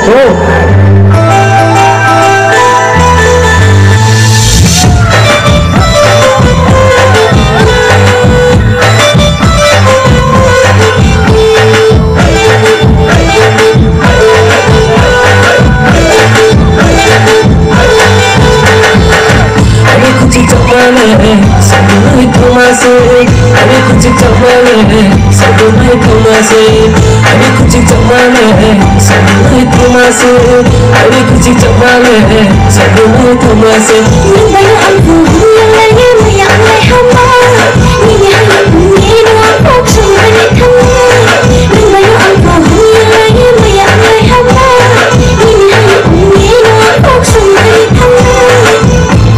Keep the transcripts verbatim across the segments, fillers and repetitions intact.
Oh. Ani kuchuk chakmani sabunai thangma se. Ani kuchuk chakmani sabunai thangma se. Ani kuchuk chakmani sabunai thangma se. Ani kuchuk chakmani sabunai thangma se. Nini bai ang kuhung yang lai ya maya ang lai hama. Nini hai ya pung ye no ang kok sung hai thangma. Nini bai ang kuhung yang lai ya maya ang lai hama. Nini hai ya pung ye no ang kok sung hai thangma.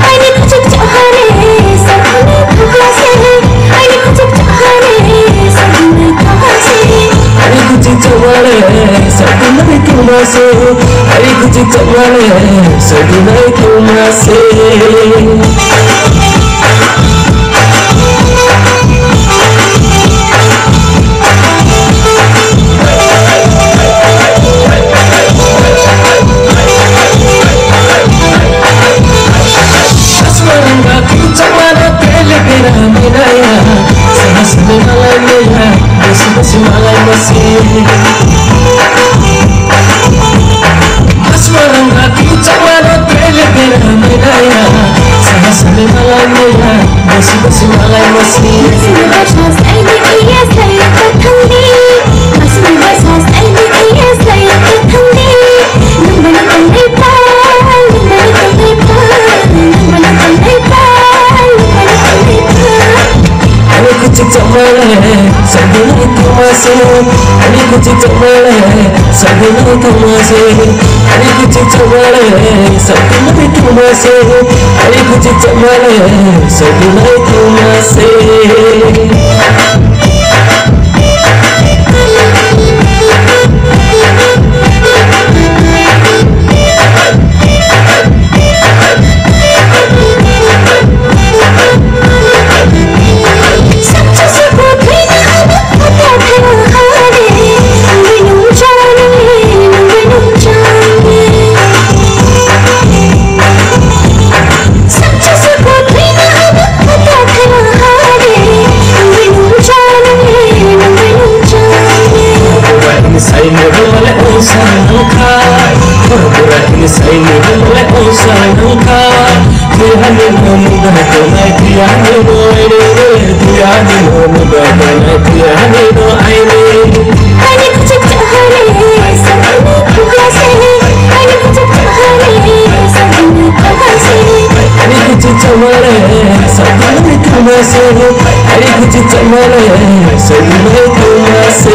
Ani kuchuk chakmani sabunai thangma se. Ani kuchuk chakmani sabunai thangma se. Ani kuchuk chakmani sabunai thangma se. Ani kuchuk chakmani sabunai thangma se. Asmarang ba kuchakmano tele bera minaya. Sahasani malai maya, besi besi malai masi. Asmarang ba kuchakmano tele bera minaya. Sahasani malai maya, besi besi malai masi. Ani kuchuk chakmani sabunai thangma se. Ani kuchuk chakmani sabunai thangma se. Ani kuchuk chakmani sabunai thangma se. Ani kuchuk chakmani sabunai thangma se. Ini saini rumale usa nangkha. Pura pura ini saini rumale usa nangkha. Tuyani no muda tonai, tuyani no aire, tuyani no muda tonai, tuyani no aire. Ani kuchuk chakmani sabunai thangma se. Ani kuchuk chakmani sabunai thangma se. Ani kuchuk chakmani sabunai thangma se. Ani kuchuk chakmani sabunai thangma se.